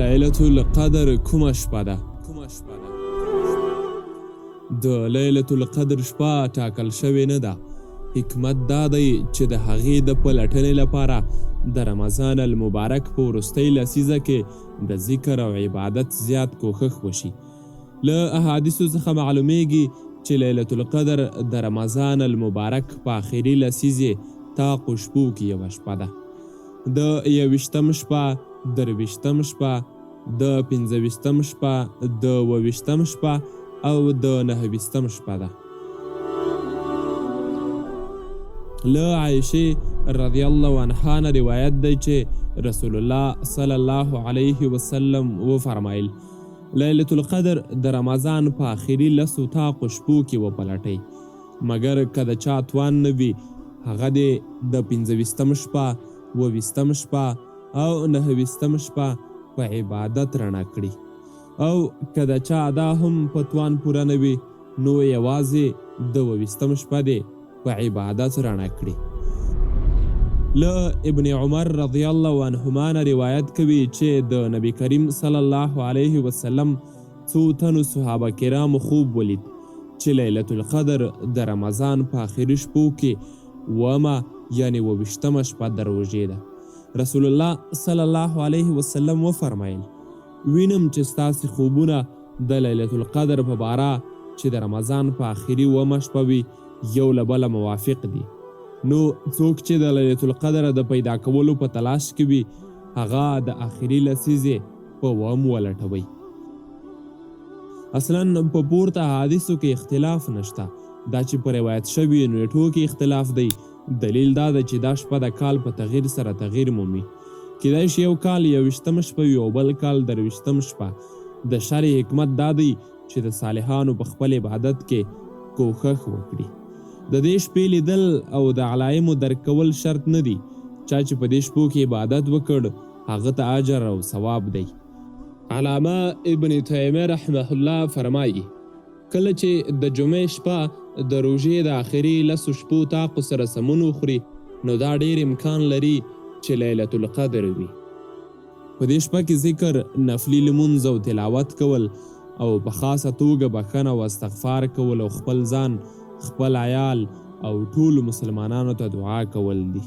لیلة القدر کومه شپه ده؟ د لیلة القدر شپه ټاکل شوې نه ده. حکمت دا دی چې د هغې د پلټنې لپاره د رمضان المبارک په وروستۍ لسیزه کې د ذکر او عبادت زیات کوښښ وشي. له احادیثو څخه معلومیږي چې لیلة القدر د رمضان المبارک په اخري لسیزې طاقو شپو کې یوه شپه ده. د یوویشتم شپه، درویشتم شپه، د پنځه ویشتم شپه، د اووه ویشتم شپه او د 29 شپه ده. له عایشې رضی الله عنها نه روایت دی چې رسول الله صلی الله علیه وسلم وفرمایل: لیلة القدر د رمضان په اخري لسو طاقو شپو کې وپلټئ، مګر که د چا توان نه وي، هغه دې د 25 شپه، 27 شپه او 29 شپه په عبادت رڼا کړي، او که د چا دا هم په توان پوره نه وي، نو یوازې د 27 شپه دې په عبادت رڼا کړي. له ابن عمر رضی الله عنهما نه روایت کوي چې د نبی کریم صلی الله علیه وسلم څو تنو صحابه کرامو خوب ولید چې لیلة القدر د رمضان په اخري شپو کې اوومه یعنې 27 شپه د روژې ده. رسول الله صلی الله علیه وسلم وفرمایل: وینم چې ستاسې خوبونه د لیلة القدر په باره چې د رمضان په اخري اوومه شپه وي، یو له بله موافق دي. نو څوک چې د لیلة القدر د پیدا کولو په تلاش کې وي، هغه د اخري لسیزې په اووم ولټوئ. اصلا په پورته احادیثو کې اختلاف نشته، دا چې په روایت شویو نیټو کې اختلاف دی، دلیل دا ده چې دا شپه د کال په تغییر سره تغییر مومي. کیدای شي یو کال 21 شپه وي او بل کال 23 شپه. د شرع حکمت دا دی چې د صالحانو په خپل عبادت کې کوښښ وکړي. د دې شپې لیدل او د علایمو درک کول شرط نه دي. چا چې په دې شپو کې عبادت وکړ، هغه ته اجر او ثواب دی. علامه ابن تیمیه رحمه الله فرمایي: کله چې د جمعې شپه د روژې د اخري لسو شپو طاقو سره سمون وخوري، نو دا ډېر امکان لري چې لیلة القدر وي. په دې شپه کې ذکر، نفلي لمونځ او تلاوت کول او په خاصه توګه بښنه او استغفار کول او خپل ځان، خپل عیال او ټولو مسلمانانو ته دعا کول دي.